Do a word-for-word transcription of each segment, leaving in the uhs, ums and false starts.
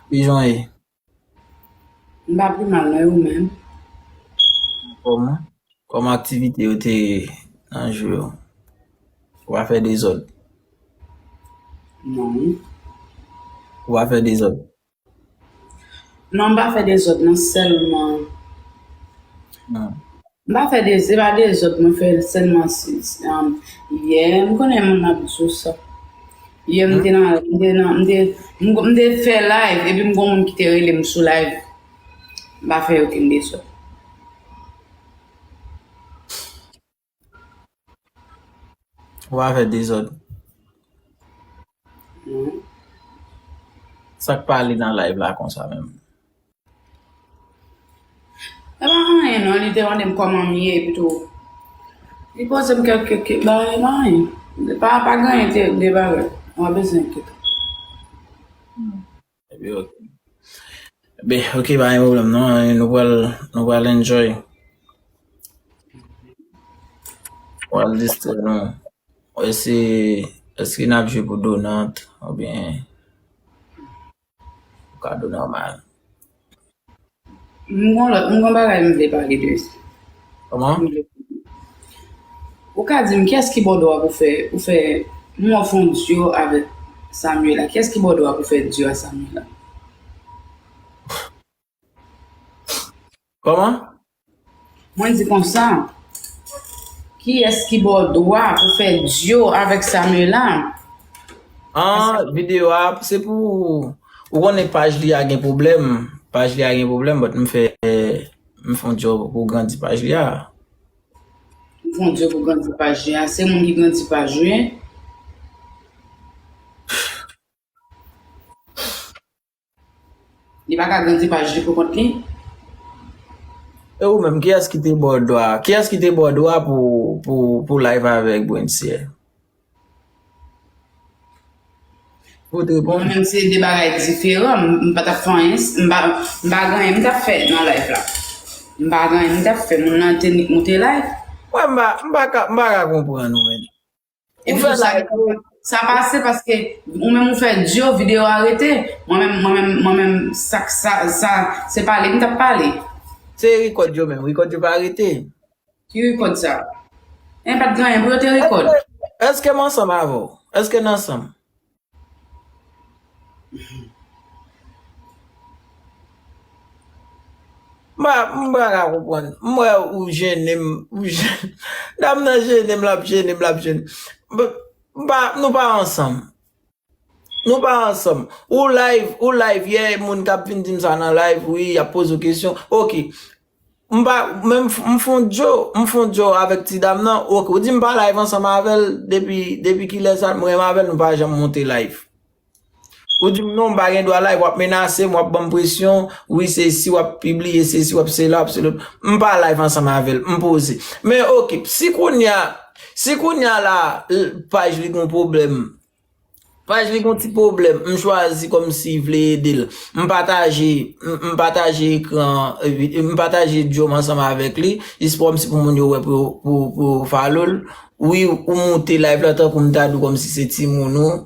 Ki jan w ye? M pa pi mal non, e ou menm? Kòman? Kòman aktivite yo te ye nan jou yo? Ou pa fè dezòd? Non. Ou pa fè dezòd? Non, m pa fè dezòd non, sèlman. Hmm. M pa fè de, se pa dezòd mwen fè sèlman si, si, um, yè, m konnen moun ap di w sa. Yè, m te nan, m te nan, m te, m, m te fè live, epi m gon moun ki te rele m sou live. M pa fè okenn dezòd. Ou pa fè dezòd? Non. Sa k pale nan live la konsa menm? E pa anyen non, li te mande m kòman m ye, epi tou. Li poze m kèk, kèk, kèk bagay, e pa anyen. Pa, pa gen anyen te, de bagay. Ou pa bezwen enkyete. Ebyen, ok. Ebyen, ok, pa gen pwoblèm non. Nou pral, nou pral enjoy. Pral distrè nou. Èske, èske n ap jwe pou donant oubyen pou kado nòmal? M gon lòt, m gon bagay m vle pale de. Kòman? M vle Ou ka di m kiyès ki ba w dwa pou fè, pou fè, m wè w fè yon duo avèk Samuela. Kiyès ki ba w dwa pou fè duo a Samuela? Kòman? Mwen di konsa, kiyès ki ba w dwa pou fè duo avèk Samuela? Ah, videyo a, se pou, ou konnen paj li a gen pwoblèm. Paj li a gen pwoblèm, but m fè, m fè yon duo pou grandi paj li a. Ou fè yon duo pou grandi paj li a. Se moun ki grandi paj ou ye? Li pa ka grandi paj li pou kont li? E ou menm, kiyès ki te ba w dwa? Kiyès ki te ba w dwa pou, pou, pou live avèk Brensye? Ou te Mwen reponn? menm se de bagay diferan. M, m pa t ap fè anyen. M pa, m pa gen anyen m t ap fè nan live la. M pa gen anyen m t ap fè. Moun nan te nik moute live. Wè, m pa, m pa ka, m pa ka konprann ou menm. E Ou pou fè sa, live pou sa pase paske ou menm ou fè duo, videyo a rete. Mwen menm, mwen menm, mwen menm, sa, sa, sa, se pale m t ap pale. Se rekòd yo menm, rekòd yo pa rete. Ki rekòd sa? En pa t gen anyen pou yo te rekòd. Èske, èske m ansanm avè w? Èske n ansanm? M pa, m pa ka konprann. M wè ou jennen m, ou jennen. Dam nan jennen m, l ap jennen m, l ap jennen m. M pa, nou pa ansanm. Nou pa ansanm. Ou live, ou live yè, moun k ap vin di m sa nan live, wi, y ap poze w kesyon. Ok. M pa, men m f-, m fè yon duo, m fè yon duo avèk ti dam nan. Ok, ou di m pa live ansanm avè l depi, depi kilè sa, m renmen avè l, nou pa janm monte live. Ou di m non, m pa gen dwa live, w ap menase m, w ap ban m presyon, wi, se si w ap pibliye, se si w ap sela, w ap sela. M pa live ansanm avè l, m poze. Men ok, si kounye a, si kounye a la, l-, paj li gon pwoblèm, paj li gon ti pwoblèm, m chwazi kòmsi vle ede l. M pataje, m, m pataje ekran, epi m pataje duo m ansanm avèk li, jis kòmsi pou moun yo wè pou yo, pou, pou yo follow l. Wi, ou moute live la tankou m ta di w kòmsi se timoun ou.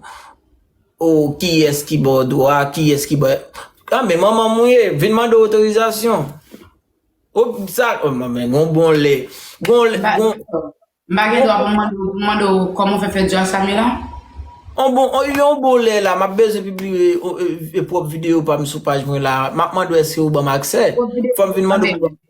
O, kiyès ki ba w dwa, kiyès ki ba, ah, men manman m ou ye, vin mande w otorizasyon. O, sa, o, men, men, gon bon lè. Gon lè, M pa, gon, m pa gen dwa pou m mande w, pou m mande w kòman w fè fè duo a Samuela? On bon, on, yon bon lè la, m ap bezwen pibliye, o, e, e, pwòp videyo pa m sou paj mwen la. M ap mande w èske ou ban m aksè. Fò m vin mande w pou ban m.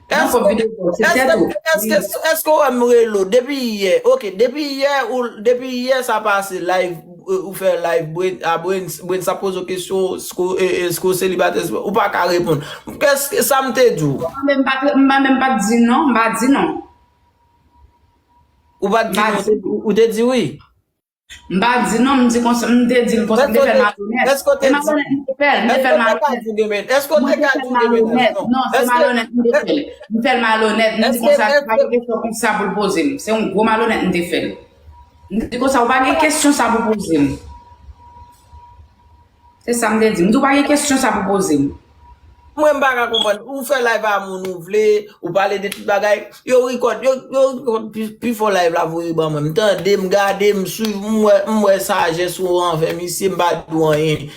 Non, Èske, pwòp videyo, se èske, tèt ou. èske, èske w wè m rele w depi yè? Ok, depi yè, ou, depi yè sa pase live, e, ou fè live, Bren, a Bren, Bren sa poze w kesyon, èske w, e, e, èske w selibatè, ou pa ka reponn. Èske sa m te di w? Mwen menm pa, mwen menm pa di non, m pa di non. Ou pa t di M pa non, di ou, ou te di wi. M pa di non, m di konsa, m te di l konsa, m te fè l malonèt. Èske w te E di? malonèt, m te fè l, m te fè l malonèt. Èske w te ka di w te menm? Mwen te fè l malonèt. Non, se malonèt m te fè l. M fè l malonèt, m di konsa, se pa yon kesyon konsa pou l poze m. Se yon gwo malonèt m te fè l. M di konsa, ou pa gen kesyon sa pou poze m. Se sa m te di. M di, ou pa gen kesyon sa pou poze m. Mwen, m pa ka konprann. Ou fè live a moun ou vle, ou pale de tout bagay. Yo record, yo, yo record pi, pi fò live la voye ban mwen. M tande, m gade, m swiv, m wè, m wè sajès ou anvè misye, m pa di w anyen.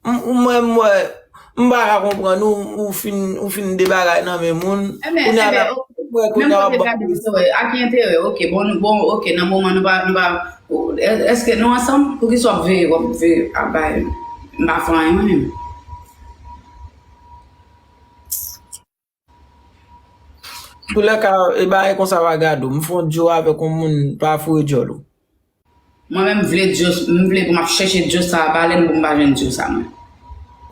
M- mwen, mwen, m pa ka konprann ou, ou fin, ou fin de bagay nan men moun. Enben, kounye a enben, la, ok. Mwen, menm kounye a, kote w ap ban gade, polis. Sa wè, a ki enterè? Ok, bon, bon, ok, nan moman nou pa, nou pa, o, è- èske nou ansanm? Poukisa w ap veye, w ap veye, ap bay, m pa fè anyen, mwen menm. Toulèka, e bagay konsa pa gade w. M fè yon dyo avèk yon moun pa foure djòl ou. Mwen menm vle dyo, m vle pou m ap chèche dyo sa a, balèn pou m pa jwenn dyo sa a, mwen.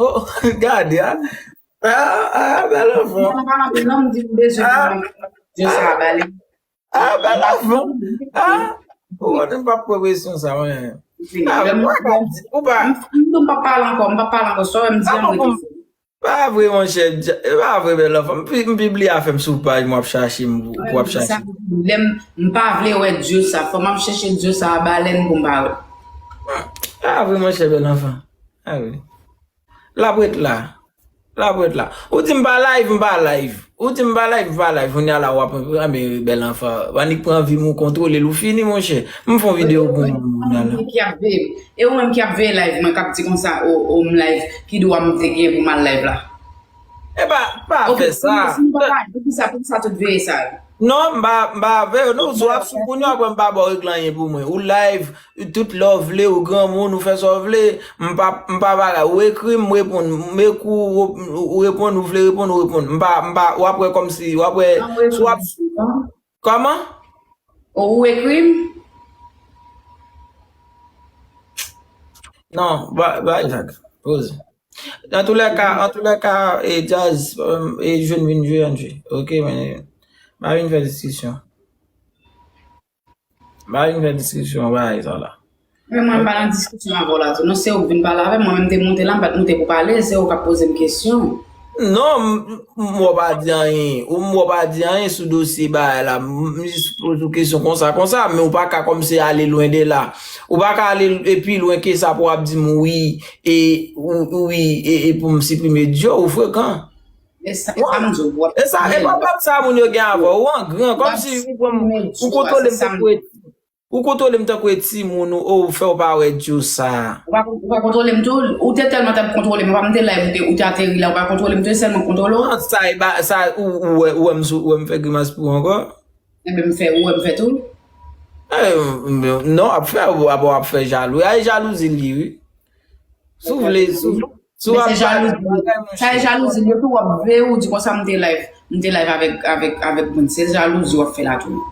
Oh, gade, a. A, a, bèl anfan. Mwen pa anpil non, m di m bezwen pou m ap dyo sa a, balèn. A, bèl anfan. A, ou konnen m p ap pran presyon sa, mwen. Fini. A, lè m- mwen pa di, ou pa- m- m- m p ap pale ankò, m p ap pale ankò. Sa w wè m di an, m rete. Pa vre, monchè, e pa vre, bèl anfan. M pi- m pibliye afè m sou paj mwen, w ap chache m pou w ap chache. Lè m- m pa vle wè dyo sa. Fò m ap chèche dyo sa a, balèn pou m pa wè. Pa vre, monchè, bèl anfan. Pa vre. L ap ret la. L ap ret la. Ou di m pa live, m pa live. Ou di m pa live, m pa live. Kounye a la, w ap anbe bèl anfan. W annik pran vi m, ou kontwole l, ou fini, monchè. M fè yon videyo pou ou, kounye a la. Ki ap veye. E ou menm ki ap veye live mwen, k ap di konsa, o, o, m live, ki dwa m te gen pou m al live la? E pa, pa fè sa. Si m pa live, poukisa, poukisa tout veye sa yo? Non, m pa, m pa veye, non, si w ap sou kounye a, apre m pa ba w regle anyen pou mwen. Ou live, tout lè w vle, ou granmoun, ou fè sa w vle, m pa, m pa bagay. Ou ekri m, m reponn. M ekri w, ou reponn, ou vle reponn, ou reponn. M pa, m pa, w ap wè kòmsi, w ap wè, si w ap, kòman? Ou ekri m? Non, ba, ba, Isaac, poze. Antoulèka, antoulèka, e, Jazz, e, jwenn vin jwe, ann jwe. Ok, men, ba vin fè diskisyon. Ba vin fè diskisyon, ba, e, sa la. Men mwen, m pa nan diskisyon avè w la, tou. Non, se ou k vin pale avè m, mwen menm, m te moute la, m pa t moute pou pale, se ou k ap poze m kesyon. Non, m, m, m wè w pa di anyen. Ou m wè w pa di anyen sou dosye bagay la. M, m jis poze w kesyon konsa, konsa, men ou pa ka kòmsi ale lwen de la. Ou pa ka ale e pi lwen ke sa pou w ap di m wi, e, ou, wi, e, e pou m siprime Djo, ou frekan. E sa, sa m di w, w ap... E sa, e pwoblèm sa moun yo gen avè w, ou an gran, kòmsi ou pran m, ou kontwole m tankou e, ou kontwole m tankou e timoun, ou, ou fè w pa wè Djo sa. Ou pa, ou pa kontwole m tou, ou te tèlman t ap kontwole m, ou pa m te live, ou te, ou te ateri la, ou pa kontwole m tou, e sèl mwen k kontwole w. Non, sa, e ba, sa, ou, ou wè, ou wè m sou, ou wè m fè grimas pou ou ankò? Enben, m fè, ou wè m fè tou. E, non, ap fè, ap, ap fè jalou. A, e jalouzi li, wi. Si w vle, si w, si w ap jalouzi. Sa e jalouzi, depi w ap veye, ou di konsa, m te live, m te live avèk, avèk, avèk moun. Se jalouzi w ap fè la tou.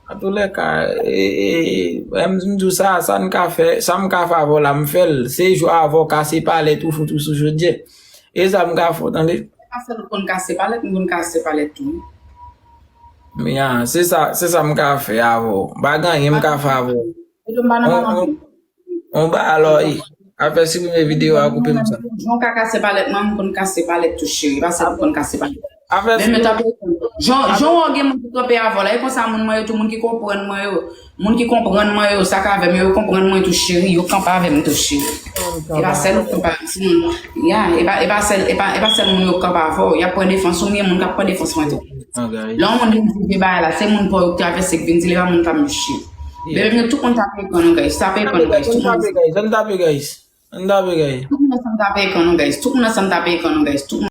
Antoulèka, e, e, e, m, m di w sa, sa n ka fè, sa m ka fè avè w la, m fè l. Se jwe avè w, kase palèt ou, fout ou sou chodyè. E sa m ka fè w, tande? Se pa sèl ou konn kase palèt, m konn kase palèt tou. Ya, se sa, se sa m ka fè avè w. M pa gen anyen m ka fè avè w. E tou m pa nan... On, on, on ba alò, e, afè siprime videyo a, koupe m sa. Jan w ka kase palèt mwen, m konn kase palèt tou, cheri. Pa sèl ou konn kase palèt. Afè siprime. Jan, jan w gen moun ki kanpe avè w la, e konsa moun mwen yo tou, moun ki konprann mwen yo. Moun ki konprann mwen yo, sa k avè m yo, yo konprann mwen tou, cheri. Yo kanpe avè m tou, cheri. E pa sèl ou kanpe avè m, sinon, ya, e pa, e pa sèl, e pa, e pa sèl moun yo k kanpe avè w. Y ap pran defans ou, men moun k ap pran defans mwen tou. Lè yon moun vin di vye bagay la, se moun pa w yo k travèse k vin di l, e pa moun pa m yo, cheri. Bebe, men tout moun tape ekran nou, guys. Tape ekran nou, guys. Tout moun ansanm tape ekran nou, guys. Tout moun ansanm tape ekran nou, guys. Tout moun